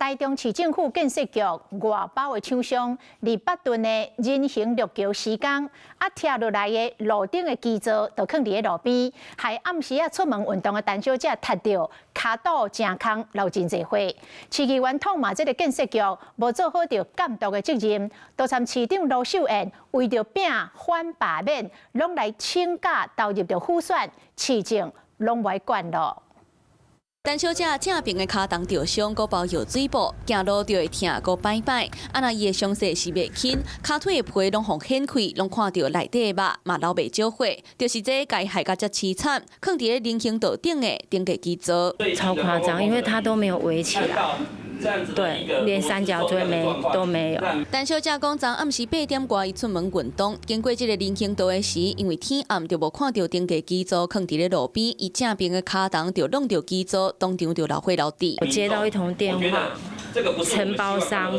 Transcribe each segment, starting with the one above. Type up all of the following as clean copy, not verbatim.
台中市政府建設局外包的廠商，佇北屯的人行陸橋施工，啊，拆落來的路頂的基座就囥佇咧路邊，害暗時仔出門運動的陳小姐踢著，跤肚成空流真濟血。市議員痛罵這个建設局無做好著監督的責任，都參市長盧秀燕為著拼反罷免，攏來請假投入著輔選，市政攏無愛管囉。陳小姐正爿的跤筒著傷，閣包藥水布，行路就會疼，閣擺擺。啊，若伊的傷勢是袂輕，跤腿的皮攏予掀開，攏看著內底的肉，嘛流袂少血。就是這共伊害甲遮淒慘，囥佇咧人行道頂的頂架基座。超誇張，因為他都沒有圍起來。對，連三角錐沒都沒有。陳小姐講，昨暗時8點外，伊出門運動，經過這个人行道的時，因為天暗，就無看著頂架基座囥佇咧路邊，伊正爿的跤筒就挵著基座，當場就流血流滴。我接到一通電話，承包商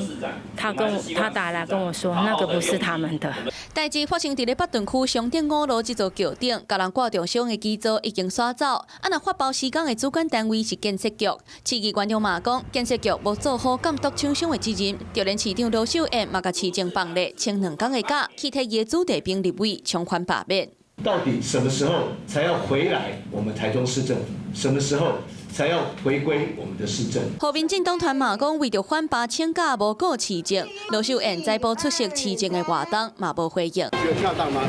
他跟我他打來跟我說，那個不是他們的。代誌發生佇咧北屯區商店五路這座橋頂，共人掛重傷的基座已經徙走。啊，若發包施工的主管單位是建設局，市議員就嘛講，建設局無做好監督廠商的責任，就連市長盧秀燕嘛共市政放咧，請2工的假，去替伊的子弟兵立委衝反罷免。到底什麼時候才要回來？我們台中市政府什麼時候才要回歸我們的市政？予民進黨團嘛講，為著反罷請假無顧市政，盧秀燕再無出席市政的活動，嘛無回應。覺得恰當嗎？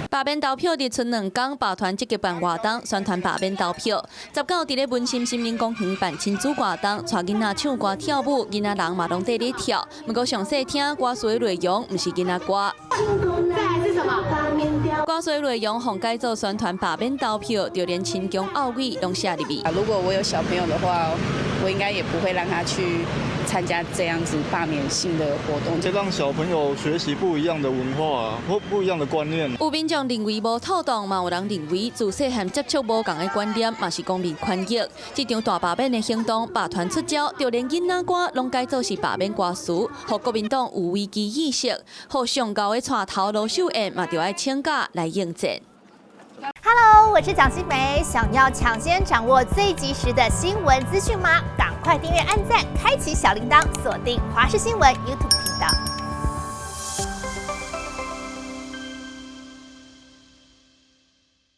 罷免投票日賰2工，罷團積極辦活動，宣傳罷免投票。19佇咧文心森林公園辦親子活動，帶囡仔唱歌跳舞，囡仔人嘛攏綴咧跳。毋過詳細聽歌詞的內容，毋是囡仔歌。再來是什麼？歌詞內容予改做宣傳罷免投票，就連親強奧語攏寫入去。如果我有小朋友的話，我應該也不會讓他去參加這樣子罷免性的活動。這讓小朋友學習不一樣的文化或不一樣的觀念。有民眾認為無妥當，嘛有人認為自細漢接觸無仝的觀念，嘛是公民權益。這場大罷免的行動，罷團出招，就連囡仔歌攏改做是罷免歌詞，予國民黨有危機意識，予上高的帶頭盧秀燕嘛，著愛請假來應戰。 Hello，我是蔣新梅，想要搶先掌握最及時的新聞資訊嗎？趕快訂閱、按讚、開啟小鈴鐺，鎖定華視新聞 YouTube 頻道。